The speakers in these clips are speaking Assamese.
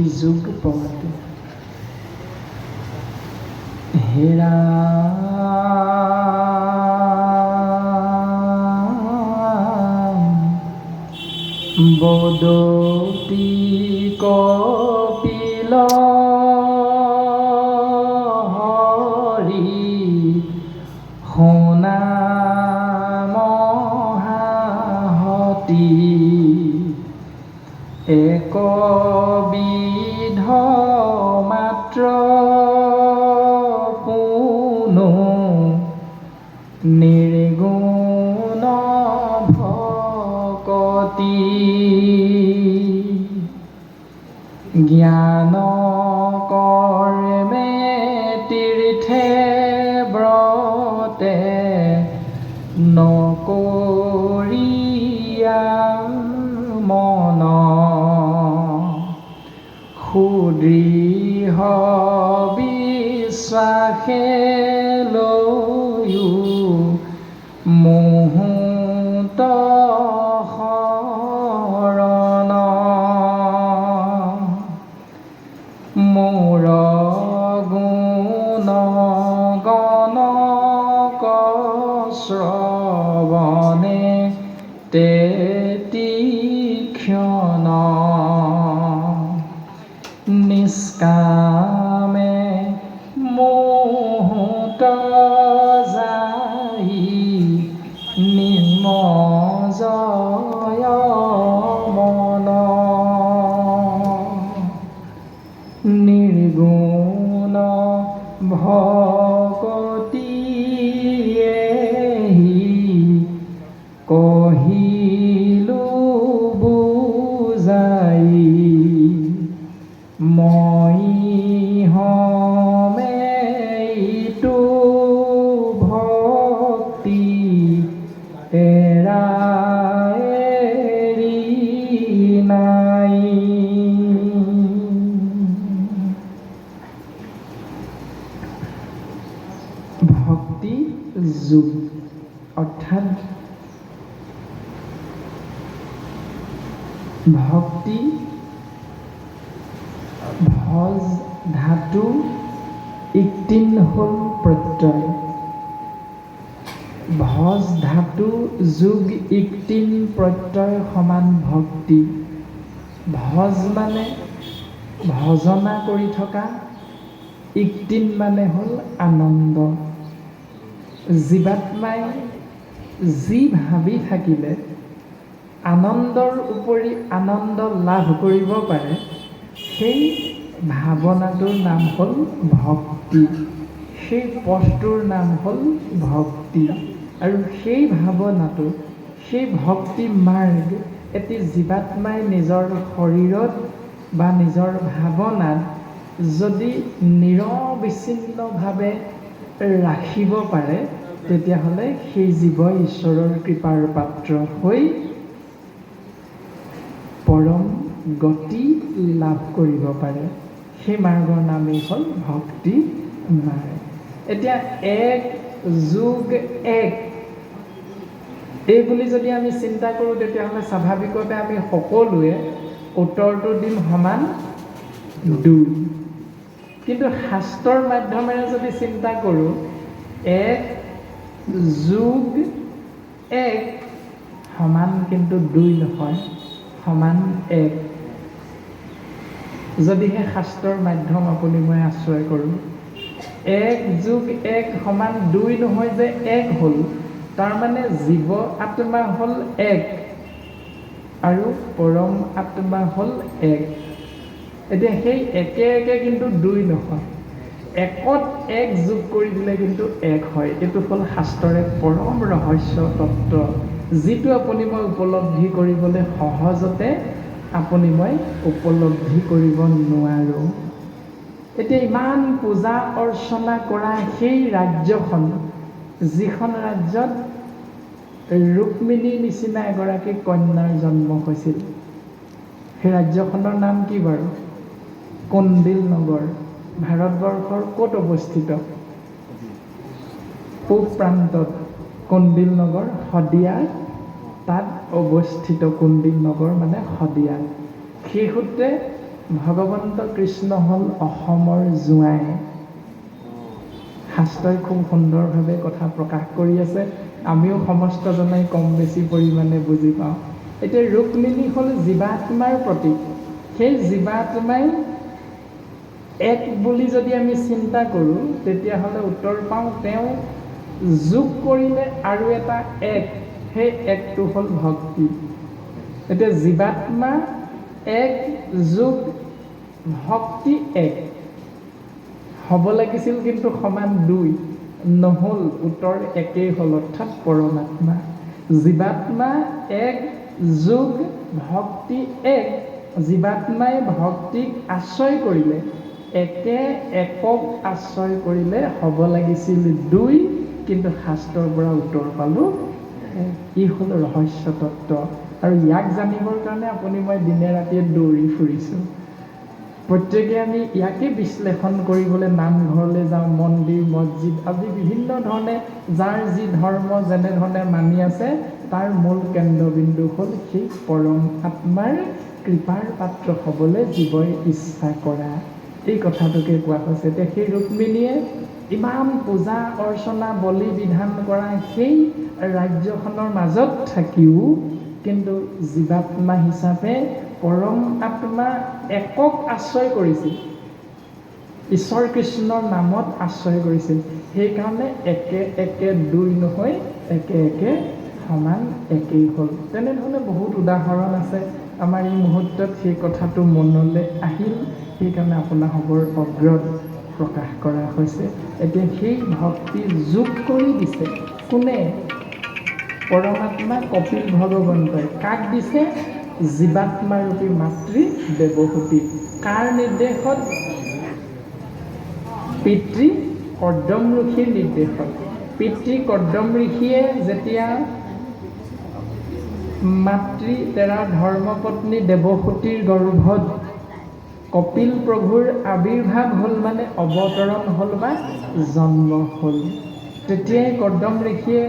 ভক্তি যোগ পদ। হেৰা বদতি কপিল হৰি শুনা মহাহতি, এক বিধ মাত্ৰ পুনু নিৰ্গুণ ভকতি, জ্ঞান কৰ্মে তীৰ্থে ব্ৰতে নকৰিয়া মন, সুদৃঢ় বিশ্বাসে লৈয়ো মুহূৰ্ত শৰণ, মোৰ গুণ গণ শ্ৰৱণে তেতিক্ষণ, নিষ্কামে মুহূৰ্ত যাই নিমজয় মন, নিৰ্গুণ ভকতি এহি কহিলো বুজাই, মই হমে ইটো ভক্তি এৰা এৰি নাই। ভক্তি যোগ অৰ্থাৎ ভক্তি ভজ ধাতু ইকতিন হ'ল প্ৰত্যয়। ভজ ধাতু যোগ ইকতিন প্ৰত্যয় সমান ভক্তি। ভজ মানে ভজনা কৰি থকা, ইকতিন মানে হ'ল আনন্দ। জীৱাত্মাই যি ভাবি থাকিলে আনন্দৰ উপৰি আনন্দ লাভ কৰিব পাৰে, সেই ভাৱনাটোৰ নাম হ'ল ভক্তি, সেই পথটোৰ নাম হ'ল ভক্তি। আৰু সেই ভাৱনাটো, সেই ভক্তি মাৰ্গ এটি জীৱাত্মাই নিজৰ শৰীৰত বা নিজৰ ভাৱনাত যদি নিৰবিচ্ছিন্নভাৱে ৰাখিব পাৰে, তেতিয়াহ'লে সেই জীৱই ঈশ্বৰৰ কৃপাৰ পাত্ৰ হৈ পৰম গতি লাভ কৰিব পাৰে। সেই মাৰ্গৰ নামেই হ'ল ভক্তি মাৰ্গ। এতিয়া 1 যোগ 1 এই বুলি যদি আমি চিন্তা কৰোঁ, তেতিয়াহ'লে স্বাভাৱিকতে আমি সকলোৱে উত্তৰটো দিম সমান 2। কিন্তু শাস্ত্ৰৰ মাধ্যমেৰে যদি চিন্তা কৰোঁ, 1 যোগ 1 সমান কিন্তু 2 নহয়, সমান 1। যদিহে শাস্ত্ৰৰ মাধ্যম আপুনি মই আশ্ৰয় কৰোঁ, 1 যোগ 1 সমান 2 নহয় যে 1 হ'ল, তাৰমানে জীৱ আত্মা হ'ল 1 আৰু পৰম আত্মা হ'ল 1। এতিয়া সেই একে একে কিন্তু 2 নহয়, 1ত 1 যোগ কৰি দিলে কিন্তু 1 হয়। এইটো হ'ল শাস্ত্ৰৰ এক পৰম ৰহস্য তত্ত্ব, যিটো আপুনি মই উপলব্ধি কৰিবলৈ সহজতে আপুনি মই উপলব্ধি কৰিব নোৱাৰোঁ। এতিয়া ইমান পূজা অৰ্চনা কৰা সেই ৰাজ্যখন, যিখন ৰাজ্যত ৰুক্মিণীৰ নিচিনা এগৰাকী কন্যাৰ জন্ম হৈছিল, সেই ৰাজ্যখনৰ নাম কি বাৰু? কুণ্ডিল নগৰ। ভাৰতবৰ্ষৰ ক'ত অৱস্থিত? পূব প্ৰান্তত কুণ্ডিল নগৰ, শদিয়া, তাত অৱস্থিত কুণ্ডিল নগৰ মানে শদিয়া। সেই সূত্ৰে ভগৱন্ত কৃষ্ণ হ'ল অসমৰ জোঁৱাই। শাস্ত্ৰই খুব সুন্দৰভাৱে কথা প্ৰকাশ কৰি আছে, আমিও সমস্তজনাই কম বেছি পৰিমাণে বুজি পাওঁ। এতিয়া ৰুক্মিণী হ'ল জীৱাত্মাৰ প্ৰতীক। সেই জীৱাত্মাই এক বুলি যদি আমি চিন্তা কৰোঁ, তেতিয়াহ'লে উত্তৰ পাওঁ তেওঁ যোগ কৰিলে আৰু এটা এক, সেই একটো হ'ল ভক্তি। এতিয়া জীৱাত্মা এক যোগ ভক্তি এক হ'ব লাগিছিল, কিন্তু সমান দুই নহ'ল, উত্তৰ একেই হ'ল, অৰ্থাৎ পৰমাত্মা। জীৱাত্মা এক যোগ ভক্তি এক, জীৱাত্মাই ভক্তিক আশ্ৰয় কৰিলে, একে একক আশ্ৰয় কৰিলে হ'ব লাগিছিল দুই, কিন্তু শাস্ত্ৰৰ পৰা উত্তৰ পালোঁ ই হ'ল ৰহস্য তত্ত্ব। আৰু ইয়াক জানিবৰ কাৰণে আপুনি মই দিনে ৰাতিয়ে দৌৰি ফুৰিছোঁ। প্ৰত্যেকে আমি ইয়াকে বিশ্লেষণ কৰিবলৈ নামঘৰলৈ যাওঁ, মন্দিৰ মছজিদ আদি বিভিন্ন ধৰণে যাৰ যি ধৰ্ম যেনেধৰণে মানি আছে, তাৰ মূল কেন্দ্ৰবিন্দু হ'ল সেই পৰম আত্মাৰ কৃপাৰ পাত্ৰ হ'বলৈ জীৱই ইচ্ছা কৰা, এই কথাটোকে কোৱা হৈছে। এতিয়া সেই ৰুক্মিণীয়ে ইমান পূজা অৰ্চনা বলি বিধান কৰা সেই ৰাজ্যখনৰ মাজত থাকিও কিন্তু জীৱাত্মা হিচাপে পৰম আত্মা একক আশ্ৰয় কৰিছিল, ঈশ্বৰ কৃষ্ণৰ নামত আশ্ৰয় কৰিছিল। সেইকাৰণে একে একে দুই নহয়, একে একে সমান একেই হ'ল। তেনেধৰণে বহুত উদাহৰণ আছে। আমাৰ এই মুহূৰ্তত সেই কথাটো মনলৈ আহিল, সেইকাৰণে আপোনাসৱৰ অগ্ৰত প্ৰকাশ কৰা হৈছে। এতিয়া সেই ভক্তি যোগ কৰি দিছে কোনে? পৰমাত্মা কপিল ভগৱন্তই। কাক দিছে? জীৱাত্মাৰূপী মাতৃ দেৱহূতিক। কাৰ নিৰ্দেশত? পিতৃ কৰ্দম ঋষিৰ নিৰ্দেশত। পিতৃ কৰ্দম ঋষিয়ে যেতিয়া মাতৃ তেৰাৰ ধৰ্মপত্নী দেৱহূতিৰ গৰ্ভত কপিল প্ৰভুৰ আৱিৰ্ভাৱ হ'ল, মানে অৱতৰণ হ'ল বা জন্ম হ'ল, তেতিয়াই কৰ্দম ঋষিয়ে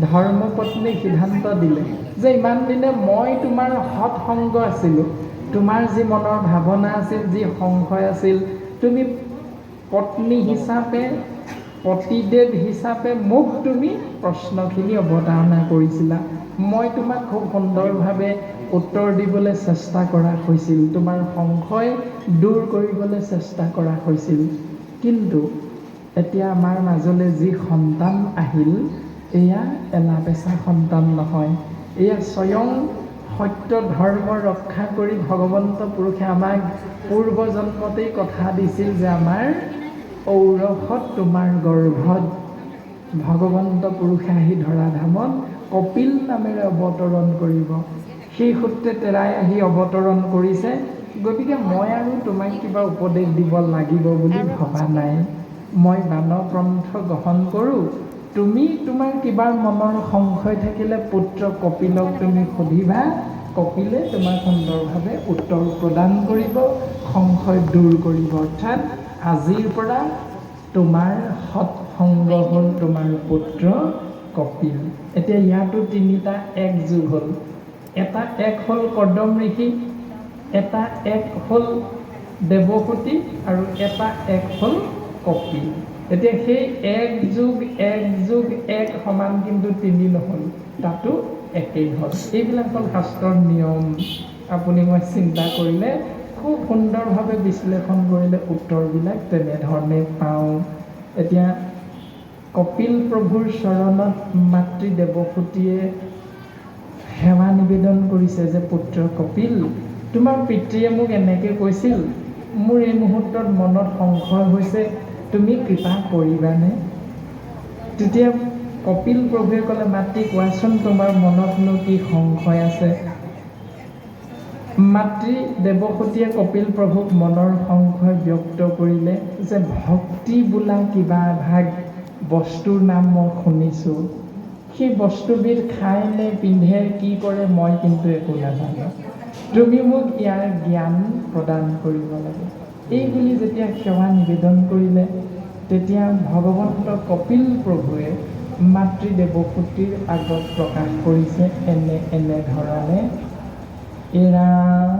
ধৰ্মপত্নীক সিদ্ধান্ত দিলে যে ইমান দিনে মই তোমাৰ সৎসংগ আছিলোঁ, তোমাৰ যি মনৰ ভাৱনা আছিল, যি সংশয় আছিল, তুমি পত্নী হিচাপে পতিদেৱ হিচাপে মোক তুমি প্ৰশ্নখিনি অৱতাৰণা কৰিছিলা, মই তোমাক খুব সুন্দৰভাৱে উত্তৰ দিবলৈ চেষ্টা কৰা হৈছিল, তোমাৰ সংশয় দূৰ কৰিবলৈ চেষ্টা কৰা হৈছিল। কিন্তু এতিয়া আমাৰ মাজলৈ যি সন্তান আহিল, এয়া এলাপেচা সন্তান নহয়, এয়া স্বয়ং সত্য ধৰ্ম ৰক্ষা কৰি ভগৱন্ত পুৰুষে আমাক পূৰ্বজন্মতেই কথা দিছিল যে আমাৰ ঔৰসত তোমাৰ গৰ্ভত ভগৱন্ত পুৰুষে আহি ধৰাধামত কপিল নামেৰে অৱতৰণ কৰিব। সেই সূত্ৰে তেৰাই আহি অৱতৰণ কৰিছে। গতিকে মই আৰু তোমাক কিবা উপদেশ দিব লাগিব বুলি ভবা নাই। মই বানগ্ৰন্থ গ্ৰহণ কৰোঁ, তুমি তোমাৰ কিবা মনৰ সংশয় থাকিলে পুত্ৰ কপিলক তুমি সুধিবা, কপিলে তোমাক সুন্দৰভাৱে উত্তৰ প্ৰদান কৰিব, সংশয় দূৰ কৰিব। অৰ্থাৎ আজিৰ পৰা তোমাৰ সৎসংগ হ'ল তোমাৰ পুত্ৰ কপিল। এতিয়া ইয়াতো তিনিটা এক যোগ হ'ল। এটা এক হ'ল কৰ্দম ঋষি, এটা এক হ'ল দেৱহূতি, আৰু এটা এক হ'ল কপিল। এতিয়া সেই এক যোগ এক যোগ এক সমান কিন্তু তিনি নহ'ল, তাতো একেই হ'ল। এইবিলাক হ'ল শাস্ত্ৰৰ নিয়ম। আপুনি মই চিন্তা কৰিলে খুব সুন্দৰভাৱে বিশ্লেষণ কৰিলে উত্তৰবিলাক তেনেধৰণে পাওঁ। এতিয়া কপিল প্ৰভুৰ চৰণত মাতৃ দেৱহূতিয়ে সেৱা নিবেদন কৰিছে যে পুত্ৰ কপিল, তোমাৰ পিতৃয়ে মোক এনেকৈ কৈছিল, মোৰ এই মুহূৰ্তত মনত সংশয় হৈছে, তুমি কৃপা কৰিবানে? তেতিয়া কপিল প্ৰভুৱে ক'লে, মাতৃ কোৱাচোন তোমাৰ মনতনো কি সংশয় আছে? মাতৃ দেৱহূতিয়ে কপিল প্ৰভুক মনৰ সংশয় ব্যক্ত কৰিলে যে ভক্তি বোলা কিবা এভাগ বস্তুৰ নাম মই শুনিছোঁ, সেই বস্তুবিধ খায় নে পিন্ধে কি কৰে মই কিন্তু একো নাজানো, তুমি মোক ইয়াৰ জ্ঞান প্ৰদান কৰিব লাগে। এই বুলি যেতিয়া সেৱা নিবেদন কৰিলে, তেতিয়া ভগৱন্ত কপিল প্ৰভুৱে মাতৃ দেৱহূতিৰ আগত প্ৰকাশ কৰিছে এনে এনেধৰণে এৰাম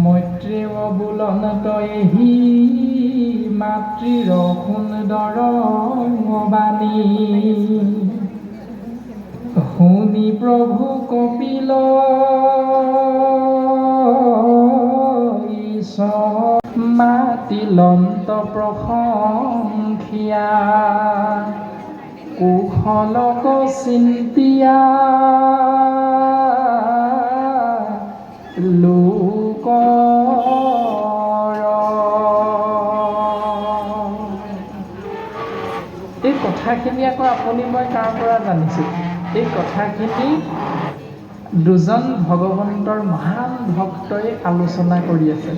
মৈত্ৰেয় বোলন্ত এহি মাতৃৰ সুন্দৰ বাণী। শুনি প্ৰভু কপিল ঈশ্বৰ মাতিলন্ত প্ৰশংসিয়া কুশলক চিন্তিয়া লোকৰ। এই কথাখিনি আকৌ আপুনি মই কাৰ পৰা জানিছোঁ? এই কথাখিনি দুজন ভগৱন্তৰ মহান ভক্তই আলোচনা কৰি আছে।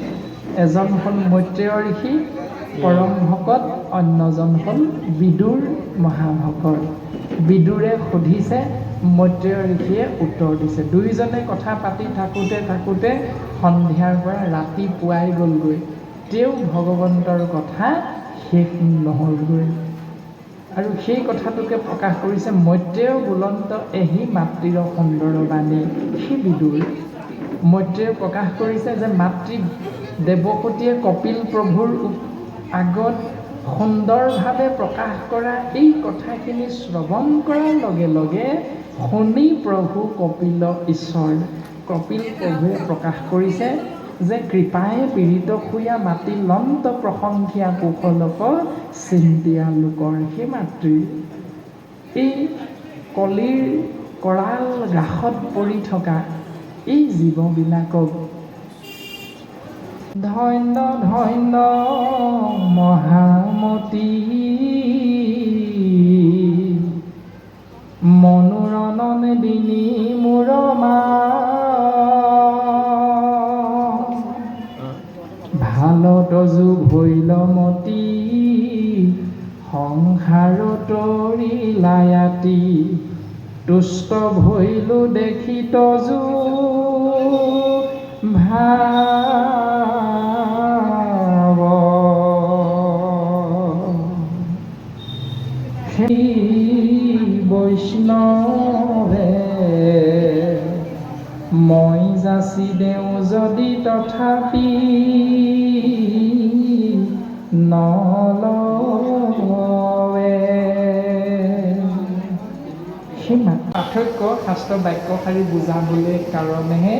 এজন হ'ল মৈত্ৰেয় ঋষি পৰম ভকত, অন্যজন হ'ল বিদুৰ মহাভকত। বিদুৰে সুধিছে, মৈত্ৰেয় ঋষিয়ে উত্তৰ দিছে। দুয়োজনে কথা পাতি থাকোঁতে থাকোঁতে সন্ধিয়াৰ পৰা ৰাতিপুৱাই গ'লগৈ, তেওঁ ভগৱন্তৰ কথা শেষ নহ'লগৈ। আৰু সেই কথাটোকে প্ৰকাশ কৰিছে, মৈত্ৰেয় বোলন্ত এহি মাতৃৰ সুন্দৰ বাণী। সেই বিদুৰ মৈত্ৰেয় প্ৰকাশ কৰিছে যে মাতৃ দেৱসতীয়ে কপিল প্ৰভুৰ আগত সুন্দৰভাৱে প্ৰকাশ কৰা এই কথাখিনি শ্ৰৱণ কৰাৰ লগে লগে শুনি প্ৰভু কপিল ঈশ্বৰ, কপিল প্ৰভুৱে প্ৰকাশ কৰিছে যে কৃপায়ে পীড়িত খুয়া মাতি লন্ত প্ৰশংসিয়া কুশলক চিন্তিয়া লোকৰ। সেই মাতৃ এই কলিৰ কৰাল গ্ৰাসত পৰি থকা এই জীৱবিলাকক ধন্য ধন্য মহামতী মনোৰণন দিনী মোৰ মা ভালত যুগ ভৈল মতি সংসাৰ তৰিলায়াতি তুষ্ট ভৈলো দেখি তজু ভাৱ। সেই বৈষ্ণৱে মই যাচি দেওঁ যদি তথাপি নলৱে। সেই পাৰ্থক্য শাস্ত্ৰ বাক্যশাৰী বুজাবলৈ কাৰণেহে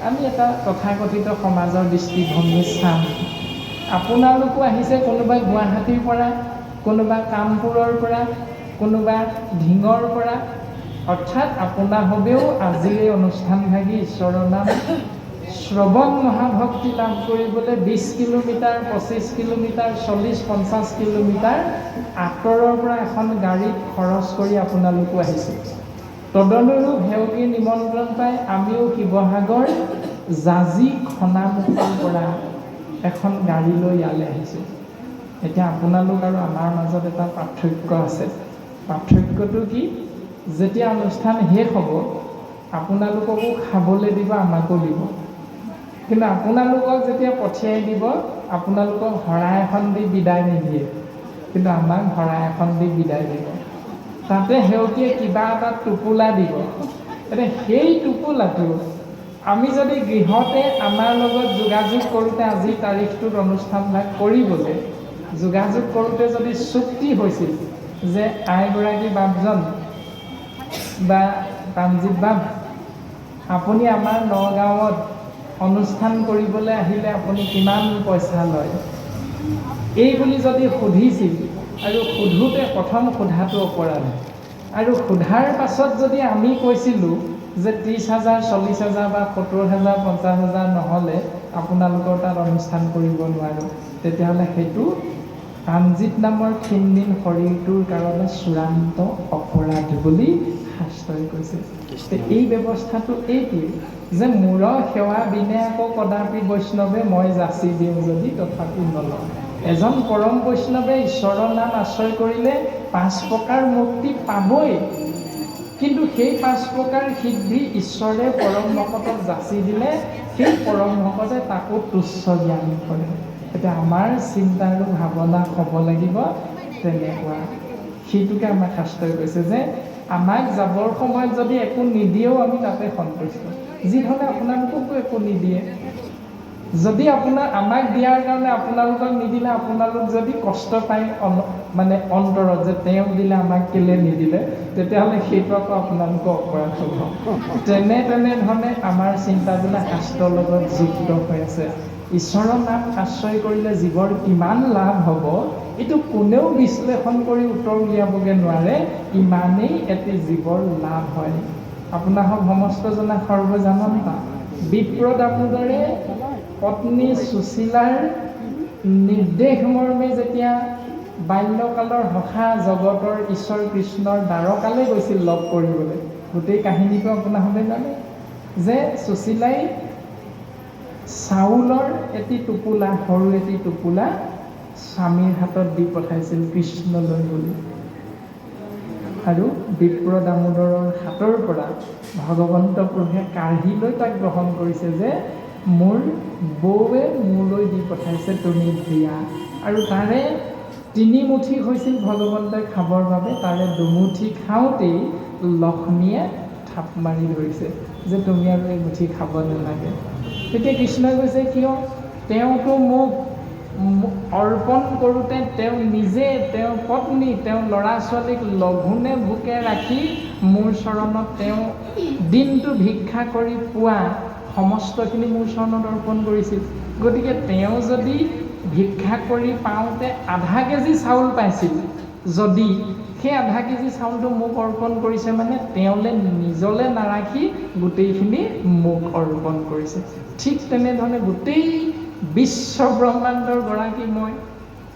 আমি এটা তথাকথিত সমাজৰ দৃষ্টিভংগী চাম। আপোনালোকো আহিছে, কোনোবা গুৱাহাটীৰ পৰা, কোনোবা কামপুৰৰ পৰা, কোনোবা ঢিঙৰ পৰা, অৰ্থাৎ আপোনাসৱেও আজিৰ এই অনুষ্ঠানভাগি ঈশ্বৰৰ নাম শ্ৰৱণ মহাভক্তি লাভ কৰিবলৈ 20 কিলোমিটাৰ, 25 কিলোমিটাৰ, 40 50 কিলোমিটাৰ আঁতৰৰ পৰা এখন গাড়ীত খৰচ কৰি আপোনালোকো আহিছে। তদনুৰূপ সেউকীৰ নিমন্ত্ৰণ পাই আমিও শিৱসাগৰ জাঁজী খনামুখৰ পৰা এখন গাড়ী লৈ ইয়ালৈ আহিছোঁ। এতিয়া আপোনালোক আৰু আমাৰ মাজত এটা পাৰ্থক্য আছে। পাৰ্থক্যটো কি? যেতিয়া অনুষ্ঠান শেষ হ'ব আপোনালোককো খাবলৈ দিব, আমাকো দিব। কিন্তু আপোনালোকক যেতিয়া পঠিয়াই দিব, আপোনালোকক শৰাই এখন দি বিদায় নিদিয়ে, কিন্তু আমাক শৰাই এখন দি বিদায় দিব। তাতে সেউকীয়ে কিবা এটা টোপোলা দিব। এতিয়া সেই টোপোলাটো আমি যদি গৃহতে আমাৰ লগত যোগাযোগ কৰোঁতে আজিৰ তাৰিখটোত অনুষ্ঠানভাগ কৰিবলৈ যোগাযোগ কৰোঁতে যদি চুক্তি হৈছিল যে আইগৰাকী বাপজন বা প্ৰাণজিৎ বাপ, আপুনি আমাৰ নগাঁৱত অনুষ্ঠান কৰিবলৈ আহিলে আপুনি কিমান পইচা লয়, এই বুলি যদি সুধিছিল, আৰু সোধোতে প্ৰথম সোধাটো অপৰাধ, আৰু সোধাৰ পাছত যদি আমি কৈছিলোঁ যে 30 হাজাৰ, 40 হাজাৰ বা 70 হাজাৰ, 50 হাজাৰ নহ'লে আপোনালোকৰ তাত অনুষ্ঠান কৰিব নোৱাৰোঁ, তেতিয়াহ'লে সেইটো প্ৰাণজিৎ নামৰ ক্ষীণমীন শৰীৰটোৰ কাৰণে চূড়ান্ত অপৰাধ বুলি শাস্ত্ৰই কৈছে। এই ব্যৱস্থাটো এইটোৱেই যে মূৰৰ সেৱা বিনে আকৌ কদাপি বৈষ্ণৱে মই যাচি দিওঁ যদি তথাপি নলওঁ। এজন পৰম বৈষ্ণৱে ঈশ্বৰৰ নাম আশ্ৰয় কৰিলে 5 প্ৰকাৰ মুক্তি পাবই, কিন্তু সেই 5 প্ৰকাৰ সিদ্ধি ঈশ্বৰে পৰম ভকতক যাচি দিলে সেই পৰম ভকতে তাকো তুচ্ছ জ্ঞান কৰে। এতিয়া আমাৰ চিন্তা আৰু ভাৱনা হ'ব লাগিব তেনেকুৱা। সেইটোকে আমাক শাস্ত্ৰই কৈছে যে আমাক যাবৰ সময়ত যদি একো নিদিয়েও আমি তাতে সন্তুষ্ট। যিধৰণে আপোনালোককো একো নিদিয়ে, যদি আপোনাৰ আমাক দিয়াৰ কাৰণে আপোনালোকক নিদিলে আপোনালোক যদি কষ্ট পায় মানে অন্তৰত যে তেওঁক দিলে আমাক কেলে নিদিলে, তেতিয়াহ'লে সেইটো আকৌ আপোনালোকৰ অপৰাধ হ'ব। তেনেধৰণে আমাৰ চিন্তাবিলাক শাস্ত্ৰৰ লগত যুক্ত হৈ আছে। ঈশ্বৰৰ নাম আশ্ৰয় কৰিলে জীৱৰ কিমান লাভ হ'ব এইটো কোনেও বিশ্লেষণ কৰি উত্তৰ উলিয়াবগৈ নোৱাৰে, ইমানেই এটি জীৱৰ লাভ হয়। আপোনাৰ সমস্ত জনা সৰ্বজানন্তা বিপ্ৰ দামোদৰে পত্নী সুশীলাৰ নিৰ্দেশ মৰ্মে যেতিয়া বাল্যকালৰ সখা জগতৰ ঈশ্বৰ কৃষ্ণৰ দ্বাৰকালৈ গৈছিল লগ কৰিবলৈ, গোটেই কাহিনীটো আপোনালোকে জানে যে সুশীলাই চাউলৰ এটি টোপোলা, সৰু এটি টোপোলা স্বামীৰ হাতত দি পঠাইছিল কৃষ্ণলৈ বুলি। আৰু বিপ্ৰ দামোদৰৰ হাতৰ পৰা ভগৱন্ত পুৰুষে কাঢ়ি লৈ তাক গ্ৰহণ কৰিছে যে মোৰ বৌৱে মোলৈ দি পঠাইছে, তুমি দিয়া। আৰু তাৰে তিনিমুঠি হৈছিল ভগৱন্তই খাবৰ বাবে, তাৰে দুমুঠি খাওঁতেই লক্ষ্মীয়ে থাপ মাৰি ধৰিছে যে তুমি আৰু এই মুঠি খাব নালাগে। তেতিয়া কৃষ্ণই কৈছে কিয়, তেওঁতো মোক অৰ্পণ কৰোঁতে তেওঁ নিজে, তেওঁৰ পত্নী, তেওঁৰ ল'ৰা ছোৱালীক লঘোণে ভোকে ৰাখি মোৰ চৰণত তেওঁ দিনটো ভিক্ষা কৰি পোৱা সমস্তখিনি মোৰ চৰণত অৰ্পণ কৰিছিল। গতিকে তেওঁ যদি ভিক্ষা কৰি পাওঁতে আধা কেজি চাউল পাইছিল, যদি সেই আধা কেজি চাউলটো মোক অৰ্পণ কৰিছে মানে তেওঁলৈ নিজলৈ নাৰাখি গোটেইখিনি মোক অৰ্পণ কৰিছে। ঠিক তেনেধৰণে গোটেই বিশ্ব ব্ৰহ্মাণ্ডৰ গৰাকী মই,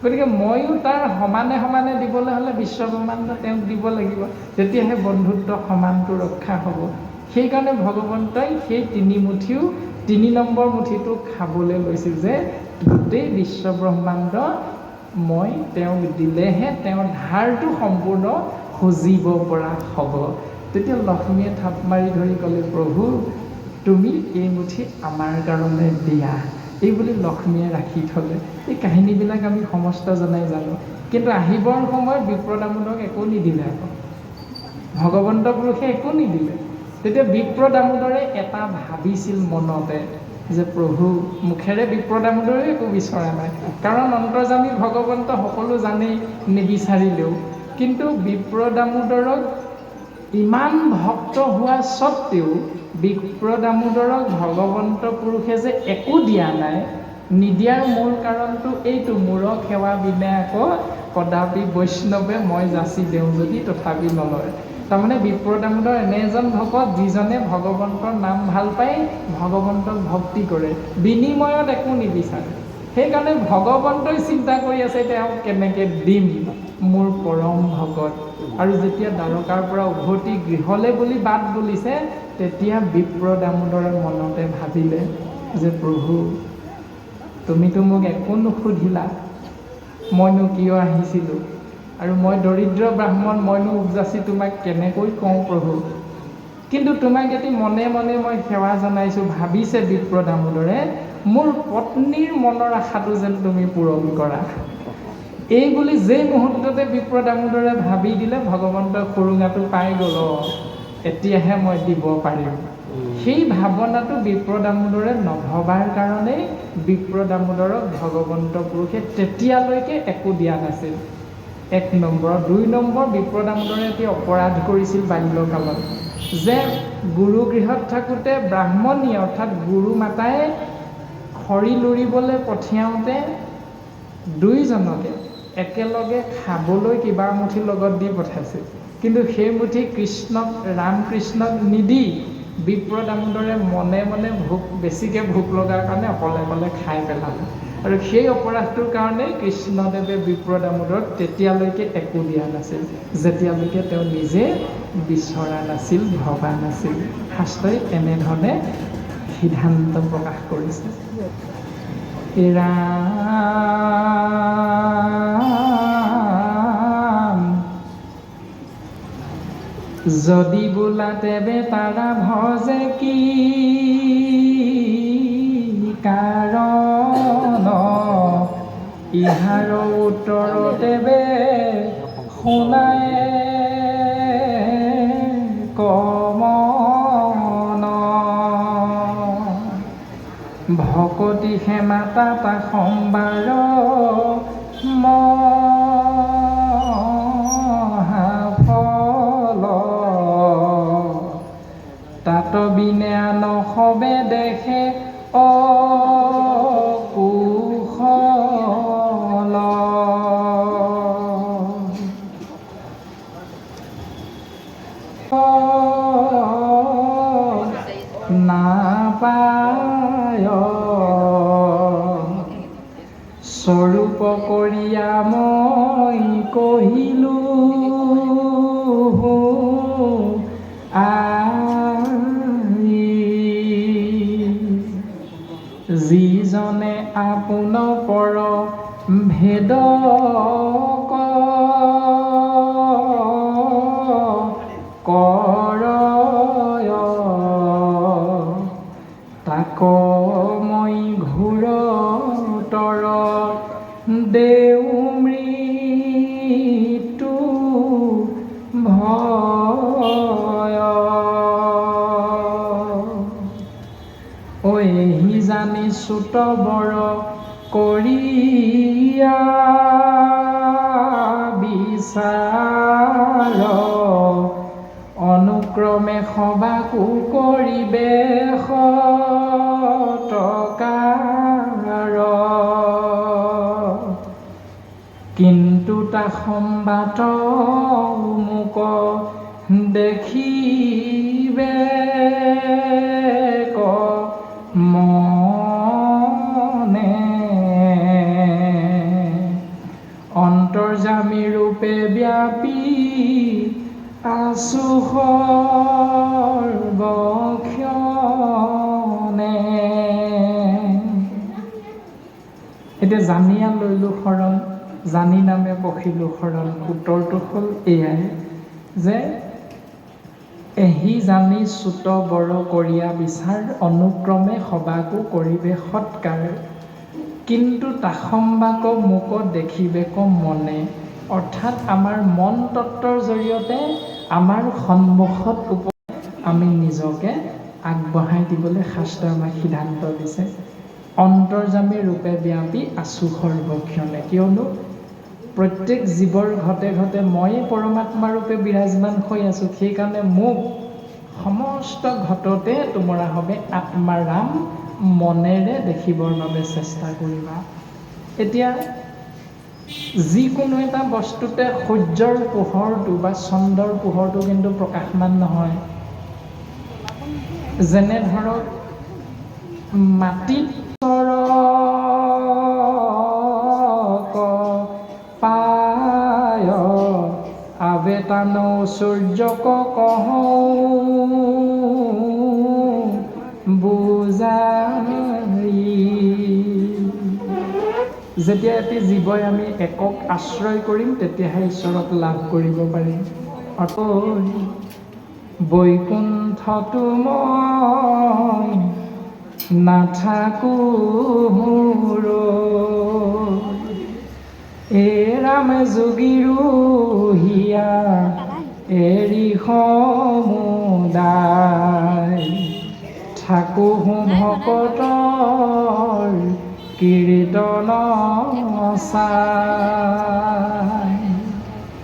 গতিকে ময়ো তাৰ সমানে সমানে দিবলৈ হ'লে বিশ্ব ব্ৰহ্মাণ্ড তেওঁক দিব লাগিব, তেতিয়াহে বন্ধুত্ব সমানটো ৰক্ষা হ'ব। সেইকাৰণে ভগৱন্তই সেই তিনিমুঠিও তিনি নম্বৰ মুঠিটো খাবলৈ লৈছিল যে গোটেই বিশ্ব ব্ৰহ্মাণ্ড মই তেওঁক দিলেহে তেওঁৰ ধাৰটো সম্পূৰ্ণ সুজিব পৰা হ'ব। তেতিয়া লক্ষ্মীয়ে থাপ মাৰি ধৰি ক'লে, প্ৰভু তুমি এই মুঠি আমাৰ কাৰণে দিয়া। এই বুলি লক্ষ্মীয়ে ৰাখি থ'লে। এই কাহিনীবিলাক আমি সমস্ত জনাই জানো, কিন্তু আহিবৰ সময়ত বিপ্ৰ দামোদৰক একো নিদিলে, আকৌ ভগৱন্ত পুৰুষে একো নিদিলে। তেতিয়া বিপ্ৰ দামোদৰে এটা ভাবিছিল মনতে যে প্ৰভু, মুখেৰে বিপ্ৰ দামোদৰে একো বিচৰা নাই, কাৰণ অন্তৰ্যামী ভগৱন্ত সকলো জানেই নিবিচাৰিলেও, কিন্তু বিপ্ৰ দামোদৰক ইমান ভক্ত হোৱা স্বত্বেও বিপ্ৰ দামোদৰক ভগৱন্ত পুৰুষে যে একো দিয়া নাই, নিদিয়াৰ মূল কাৰণটো এইটো, মূৰক সেৱা বিনে আকৌ কদাপি বৈষ্ণৱে মই যাচি দিওঁ যদি তথাপি নলয়। তাৰমানে বিপ্ৰ দামোদৰ এনে এজন ভকত যিজনে ভগৱন্তৰ নাম ভাল পায়, ভগৱন্তক ভক্তি কৰে, বিনিময়ত একো নিবিচাৰে। সেইকাৰণে ভগৱন্তই চিন্তা কৰি আছে তেওঁক কেনেকৈ দিম মোৰ পৰম ভকত। আৰু যেতিয়া দ্বাৰকাৰ পৰা উভতি গৃহলৈ বুলি বাট বুলিছে, তেতিয়া বিপ্ৰ দামোদৰে মনতে ভাবিলে যে প্ৰভু তুমিতো মোক একো নুসুধিলা, মইনো কিয় আহিছিলোঁ, আৰু মই দৰিদ্ৰ ব্ৰাহ্মণ, মইনো উপযাচি তোমাক কেনেকৈ কওঁ প্ৰভু, কিন্তু তোমাক এটি মনে মনে মই সেৱা জনাইছোঁ। ভাবিছে বিপ্ৰ দামোদৰে মোৰ পত্নীৰ মনৰ আশাটো যেন তুমি পূৰণ কৰা। এই বুলি যেই মুহূৰ্ততে বিপ্ৰ দামোদৰে ভাবি দিলে, ভগৱন্তই সুৰুঙাটো পাই গ'ল, এতিয়াহে মই দিব পাৰিম। সেই ভাৱনাটো বিপ্ৰ দামোদৰে নভবাৰ কাৰণেই বিপ্ৰ দামোদৰক ভগৱন্ত পুৰুষে তেতিয়ালৈকে একো দিয়া নাছিল। এক নম্বৰ। দুই নম্বৰ, বিপ্ৰ দামোদৰে এটি অপৰাধ কৰিছিল বাল্যকালত, যে গুৰুগৃহত থাকোঁতে ব্ৰাহ্মণী অৰ্থাৎ গুৰু মাতাই খৰি লুৰিবলৈ পঠিয়াওঁতে দুইজনকে একেলগে খাবলৈ কিবা মুঠি লগত দি পঠাইছিল, কিন্তু সেই মুঠি কৃষ্ণক, ৰামকৃষ্ণক নিদি বিপ্ৰ দামোদৰে মনে মনে ভোক, বেছিকৈ ভোক লগাৰ কাৰণে অকলে অকলে খাই পেলালে। আৰু সেই অপৰাধটোৰ কাৰণেই কৃষ্ণদেৱে বিপ্ৰ দামোদৰক তেতিয়ালৈকে একো দিয়া নাছিল, যেতিয়ালৈকে তেওঁ নিজে বিচৰা নাছিল, ভবা নাছিল। শাস্ত্ৰই এনেধৰণে সিদ্ধান্ত প্ৰকাশ কৰিছে। ৰাম যদি বোলা তেবে তাৰা ভজে কি কাৰণ, ইহাৰ উত্তৰ তেবে শুনায় কমন। ভকতি হেমাতা তাসম্বাৰ মহাফল, তাত বিনে আন সবে দেখে অকুশল। নাপায় স্বৰূপ কৰিয়া মই কহিলো I, যিজনে আপোন পৰ ভেদ কৰয়, তাক মই ঘোৰতৰ দেউ মৃত্যু ভয়। ঐ এহি জানি ছোট বৰ কৰিয়া বিচাৰ, অনুক্ৰমে সবাকো কৰিবে সৎকাৰ। কিন্তু তাসম্বাত মোক দেখিবে ক মনে, অন্তৰ্যামী ৰূপে ব্যাপী আছো সৰ্বক্ষণে। এতিয়া জানিয়া লৈলো শৰণ, জানি নামে পশিলো শৰণ। উত্তৰটো হ'ল এয়াই যে এহি জানি ছোট বৰ কৰিয়া বিচাৰ, অনুক্ৰমে সবাকো কৰিবে সৎকাৰ। কিন্তু তাসম্বাক মোক দেখিবেক মনে, অৰ্থাৎ আমাৰ মন তত্ত্বৰ জৰিয়তে আমাৰ সন্মুখত আমি নিজকে আগবঢ়াই দিবলৈ শাস্ত্ৰই আমাক সিদ্ধান্ত দিছে। অন্তৰ্যামী ৰূপে ব্যাপী আছো সৰ্বক্ষণে, কিয়নো প্ৰত্যেক জীৱৰ ঘটে ঘটে ময়ে পৰমাত্মা ৰূপে বিৰাজমান হৈ আছোঁ। সেইকাৰণে মোক সমস্ত ঘটতে তোমৰা হবে আত্মাৰাম মনেৰে দেখিবৰ বাবে চেষ্টা কৰিবা। এতিয়া যিকোনো এটা বস্তুতে সূৰ্যৰ পোহৰটো বা চন্দ্ৰৰ পোহৰটো কিন্তু প্ৰকাশমান নহয়। যেনে ধৰক মাটিত পায় আবে তান সূৰ্যক কহ বুজাই। যেতিয়া এটি জীৱই আমি একক আশ্ৰয় কৰিম, তেতিয়াহে ঈশ্বৰক লাভ কৰিব পাৰিম। অৰ্থাৎ বৈকুণ্ঠতো মই নাথাকো, এ ৰাম যোগীৰো হিয়া এৰি সমুদায়, থাকো ভকতৰ কীৰ্তন চাই।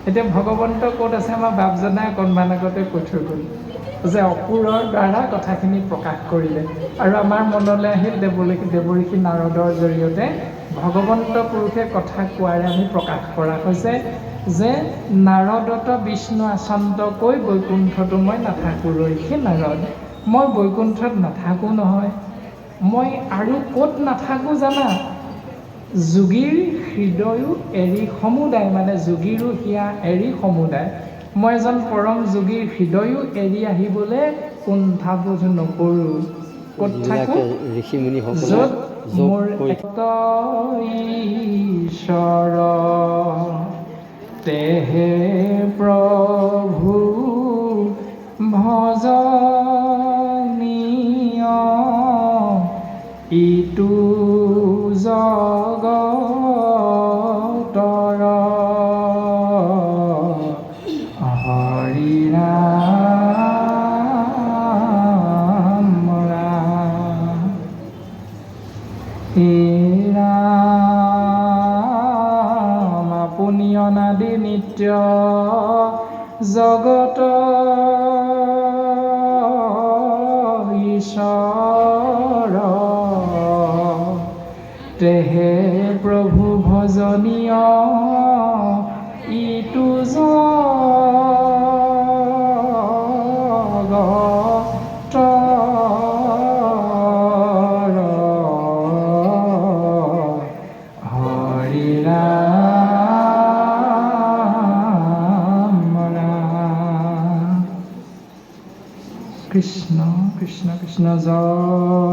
এতিয়া ভগৱন্ত ক'ত আছে, আমাৰ বাপজনাই অকণমান আগতে কৈ থৈ গ'ল যে অসুৰৰ দ্বাৰা কথাখিনি প্ৰকাশ কৰিলে আৰু আমাৰ মনলৈ আহিল দেৱঋষি নাৰদৰ জৰিয়তে ভগৱন্ত পুৰুষে কথা কোৱাৰে আমি প্ৰকাশ কৰা হৈছে যে নাৰদত বিষ্ণু আচন্ত কৈ বৈকুণ্ঠতো মই নাথাকোঁ ৰৈ। সেই নাৰদ, মই বৈকুণ্ঠত নাথাকোঁ নহয়, মই আৰু ক'ত নাথাকোঁ জানা? যোগীৰ হৃদয়ো এৰি সমুদায়, মানে যোগীৰো হিয়া এৰি সমুদায়। মই এজন পৰম যোগীৰ হৃদয়ো এৰি আহিবলৈ কুণ্ঠাবোধ নকৰোঁ। ক'ত থাকোঁ? ঋষি মুনিসকলে য'ত যোগ মোৰ কৰি ঈশ্বৰ তেহে প্ৰভু ভজনীয়, ইটো জগতৰ। জগত ঈশ্বৰ, তেহে প্ৰভু ভজনীয় ইটো জগতৰ। হৰি ৰাম ৰাম, কৃষ্ণ কৃষ্ণ কৃষ্ণ। জয়